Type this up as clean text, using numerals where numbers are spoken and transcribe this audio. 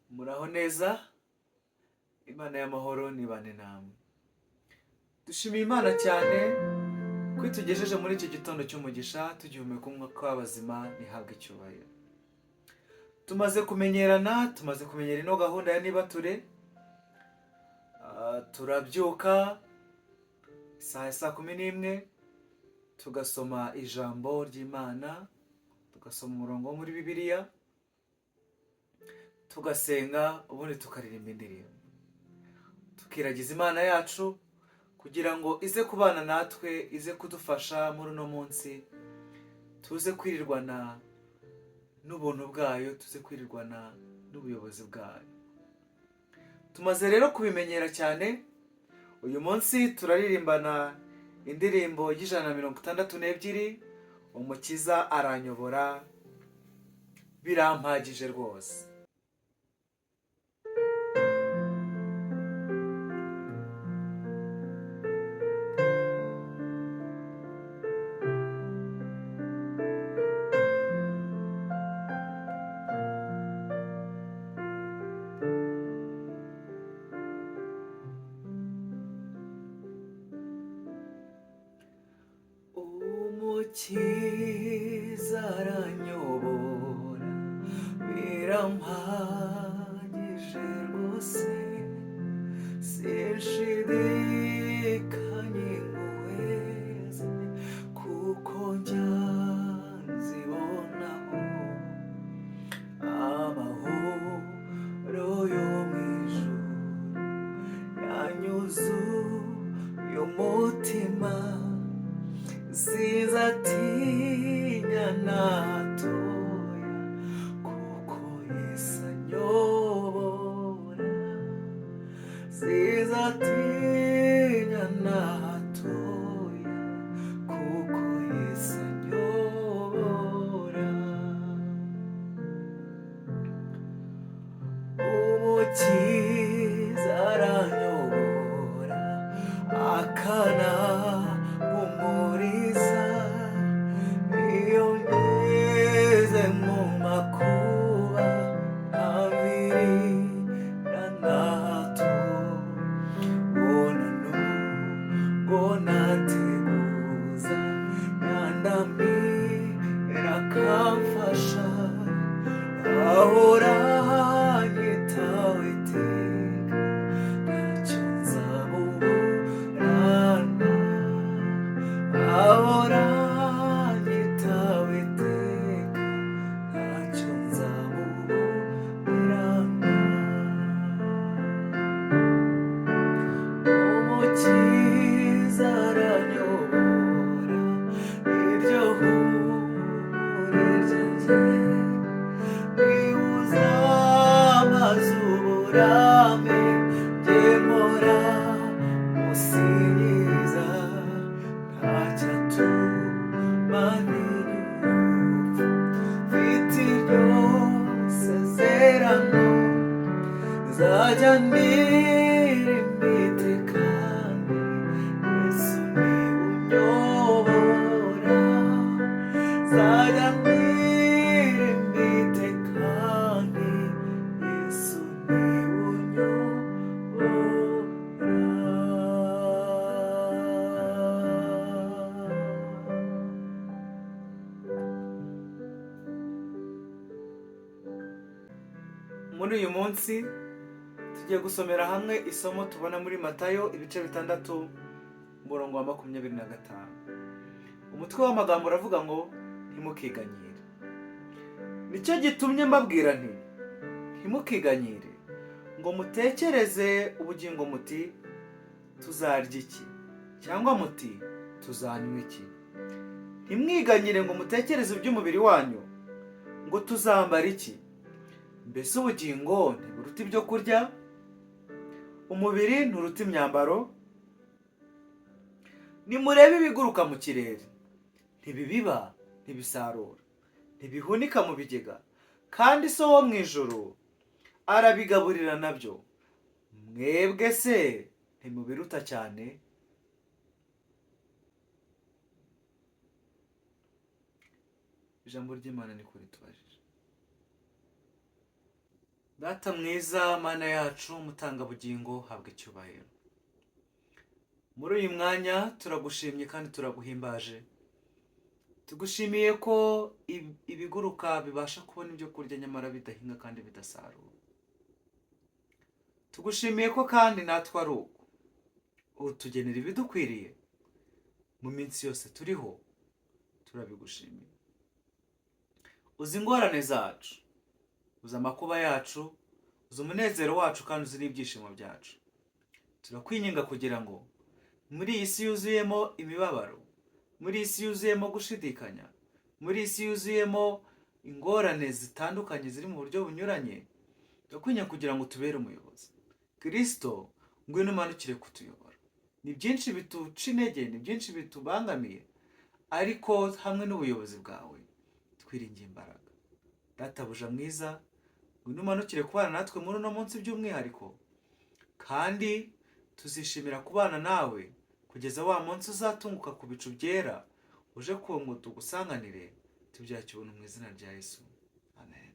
Muraho neza, Imana y'amahoro nibane namwe. Dushimiye Imana cyane ko itugejeje muri iki gitondo cy'umugisha, tugihumeka umwuka w'abazima, ntihabwe icyubahiro. Tumaze kumenyerana, tumaze kumenyera ino gahunda ya Nibature. Turabyuka isaha ya 11:00, tugasoma ijambo ry'Imana, tugasoma umurongo wo muri Bibiliya, tugasenga, ubundi tukaririmba indirimbo, tukiragiza Imana yacu kugira ngo ize kubana natwe, ize kudufasha muri uno munsi, tuze kwirirwana n'ubuntu bwayo, tuze kwirirwana n'ubuyobozi bwayo. Tumaze rero kubimenyera cyane. Uyu munsi turaririmbana indirimbo y'162, Umukiza aranyobora, birampagije rwose. Umukiza aranyobora, birampagije rwose, sinshidikanya impuhwe ze, kuko njya nzibonaho amahoro yo mu ijuru yanyuzuye umutima, sinzatinya na hatoya, kuko Yesu anyobora. Sinzatinya na hatoya, kuko Yesu anyobora. Umukiza aranyobora, akanampumuriza, iyo ngeze mu makuba ntavirira na hato, bona nubwo nateguza yandamira akamfasha, ahora anyitaho iteka, ntacyo nzamuburana, ahora anyitaho iteka, ntacyo nzamuburana. Umukiza aranyobora, iryo humure ryanjye, nibuza amazi uburame, njye mpora musingiza, ntacyatuma ntinya urupfu, mfite iryo sezerano, nzajya ndirimba iteka, Yesu ni unyobora, nzajya ndirimba iteka, Yesu ni unyobora. Muri uyu munsi tugiye gusomera hamwe isomo tubona muri Matayo ibice 6, umurongo wa 25. Umutwe w'amagambo uravuga ngo ntimukiganyire. Nicyo gitumye mbabwira nti ntimukiganyire ngo mutekereze ubugingo muti tuzarya iki, cyangwa muti tuzanywa iki. Ntimwiganyire ngo mutekereze iby'umubiri wanyu ngo tuzambara iki. Mbese ubugingo ntiburuta ibyo kurya? Umubiri nturuta imyambaro? Nimurebe ibiguruka mu kirere, ntibibiba, ntibisarura, ntibihunika mu bigega, kandi So wo mu ijuru arabigaburira nabyo. Mwebwe se ntimubiruta cyane? Ijambo ry'Imana niko ritubajije. Data mwiza, Mana yacu, umutangabugingo, habwa icyubahiro. Muri uyu mwanya turagushimye kandi turaguhimbaje. Tugushimiye ko ibiguruka bibasha kubona ibyo kurya nyamara bidahinga kandi bidasarura. Tugushimiye ko kandi natwe ari uko utugenera ibidukwiriye mu minsi yose turiho, turabigushimiye. Uzi ingorane zacu, uzi amakuba yacu, uzi umunezero wacu kandi uzi n'ibyishimo byacu. Turakwinginga kugira ngo muri iyi si yuzuyemo imibabaro, muri iyi si yuzuyemo gushidikanya, muri iyi si yuzuyemo ingorane zitandukanye ziri mu buryo bunyuranye, turakwinginga kugira ngo tubere umuyobozi. Kirisito, ngwino umanukire kutuyobora. Ni byinshi bituca intege, ni byinshi bitubangamiye, ariko hamwe n'ubuyobozi bwawe twiringiye imbaraga. Databuja mwiza, ngwino umanukire kubana natwe muri uno munsi by'umwihariko, kandi tuzishimira kubana nawe kugeza wa munsi uzatunguka ku bicu byera uje ngo tugusanganire. Tubyakira ubuntu mu izina rya Yesu, amen.